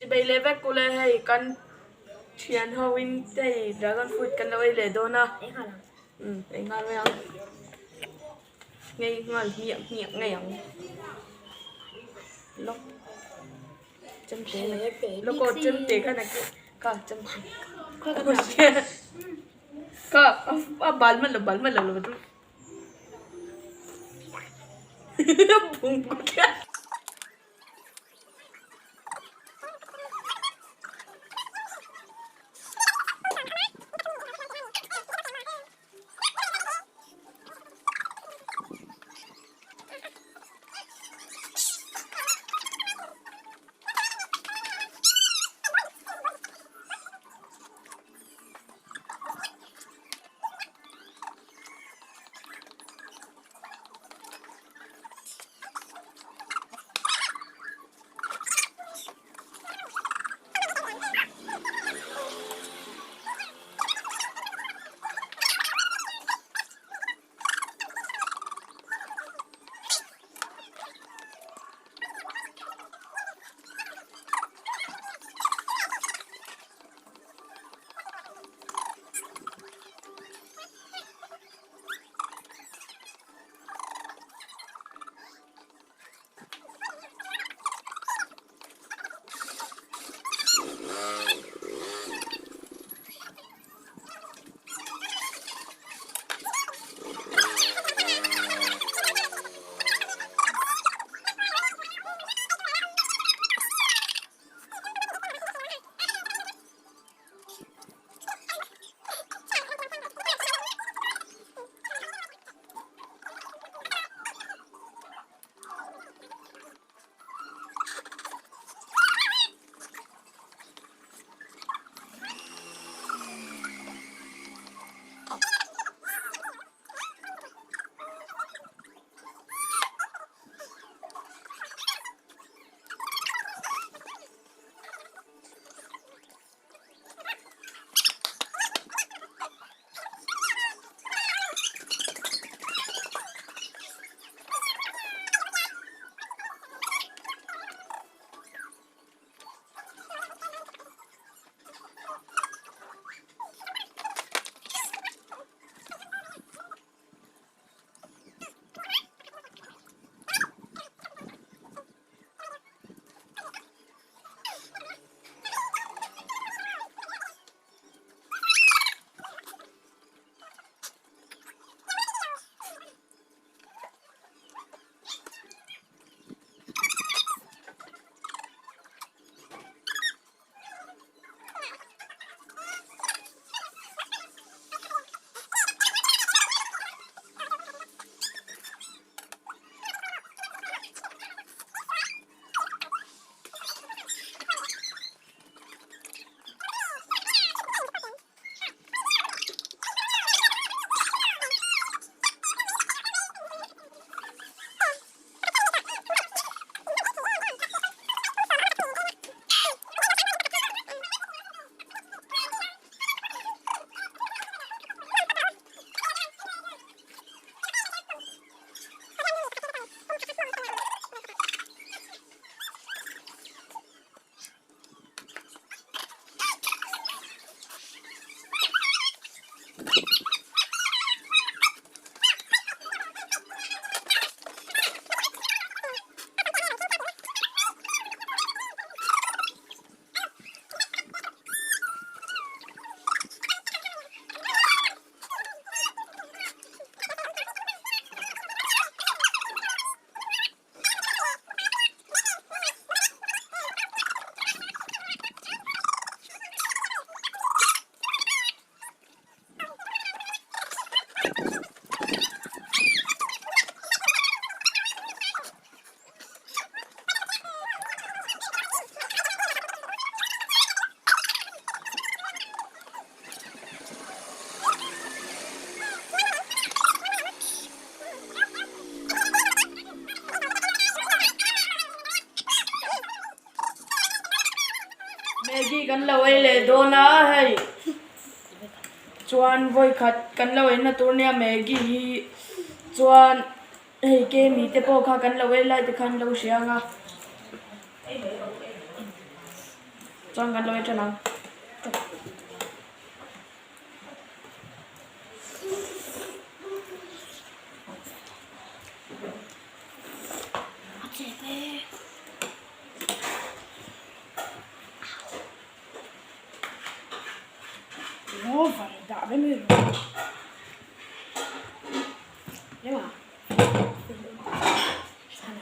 Bei leh vek ule hei kan thian ho in hei dragon fruit kan lo ei leh dawn a umm ei nghal mai ang ngei nghal hmiah hmiah ngei ang lawk chemte lawk aw chemte kha na kha chemte kha a bal hman lo bal hman lo lo chu. Maggie kan lo ei leh dawn a hei chuan vawikhat kan lo ei na tur nia Maggie hi chuan hei kemi te pawh kha kan lo ei lai te khan lo hria ang a. Chuan kan lo ei ṭan ang. Over dah ve mai rawh. Ema. Sana.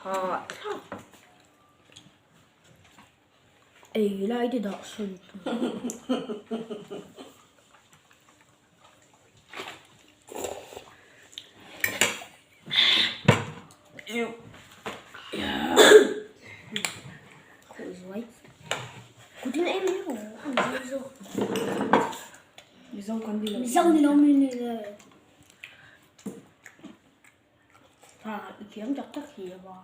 Hot. Ei lai te dah sawn tur. Khawi zuai. Kutin em em aw an zo zo. Mizo kan ni lo. Mizo ni lo mi ni le. Ha i thiam tak tak hi a ba.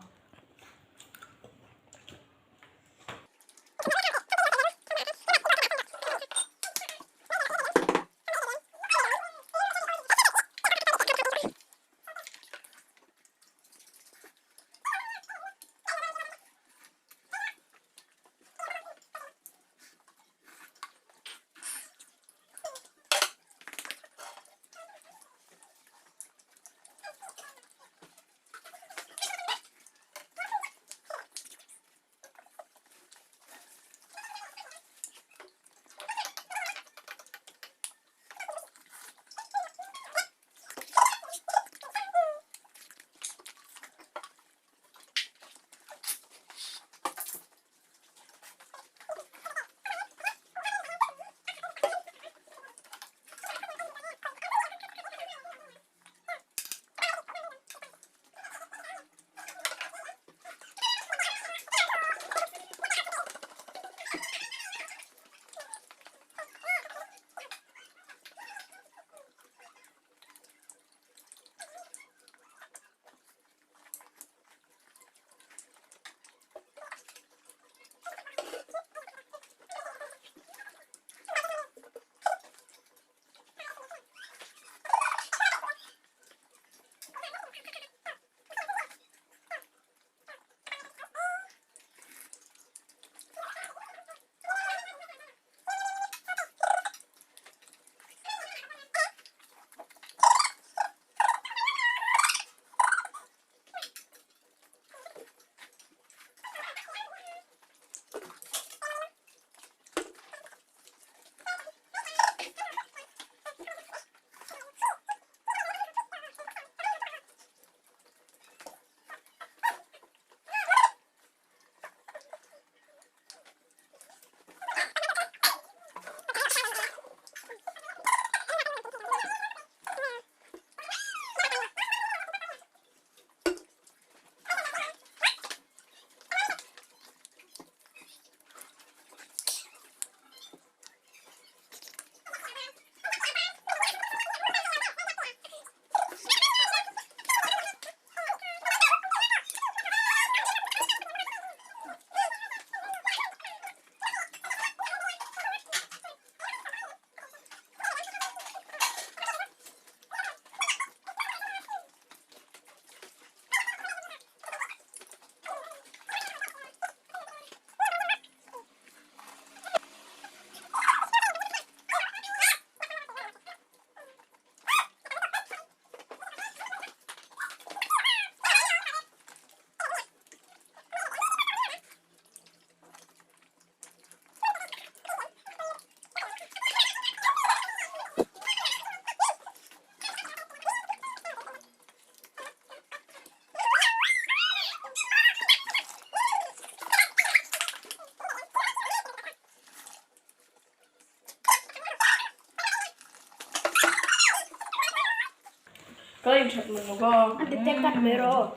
Ka in that mun lo A ti tek tak mai rawh.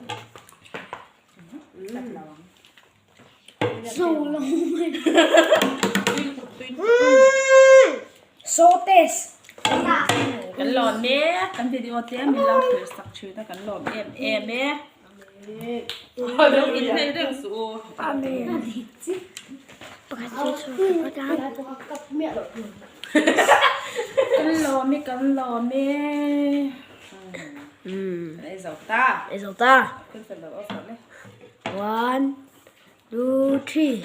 So lo mai. So taste. Kan lawm e, kan video te min lo thlir sak thin a kan lawm em em e. Lo in hlei reng suh u. Amen. Kan lawm e, kan lawm e. Kan ei zo ta. Ei zo ta. Kan fel lo off lo le. 1 2 3.